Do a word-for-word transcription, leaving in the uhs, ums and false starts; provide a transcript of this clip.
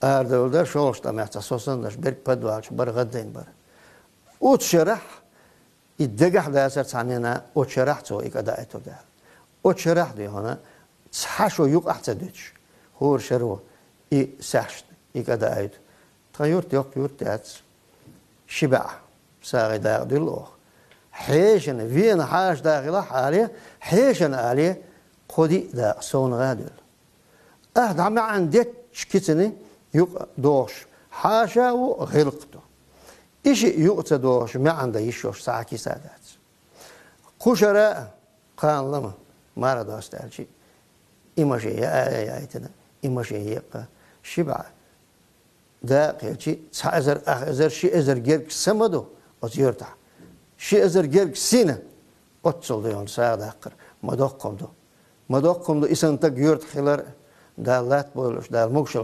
арадовла дара шолгӀачу тӀамехь цхьа со санна берриг подвалчу бара гӀаддайна бара. Оцу шарахь и дагахь дацара цхьаннена, оцу шарахь цо и кӀа даийтур даьлла. Оцу шарахь дуй хьуна цхьа шо юкъахь ца дуьтуш, хӀора шаро и саьхьашна и кӀа даийту. Тхан юрт йоккха юрт яц. Ши бӀе сагӀи дакъа дуьллу оха. Хьешана, вена хьаша дахилахь алий, хьешана алий, кхо-диъ дакъа совнагӀа а дуьллу. Ахьа дӀа маьӀна детташ кицана юкъа дохуш, хьаша а ву, гӀиллакх а ду. И шиъ юкъа ца дохуш, маьӀна дан йиш йолуш цхьа а киса а дац. Кху шара а кхана лама марха доста аьлча, и машен яа а яийтина, и машен еккха, ши бӀе дакъа хилча, цхьа эзар, ах эзар, ши эзар гергга са ма ду оцу юьртахь. Ши эзар гергга сина оццул ду йолу сагӀа даккхар. Ма доккха хӀума ду. Ма доккха хӀума ду и санна стаг юьртахь хилар, Дала латта бойла уьш, Дала могушалла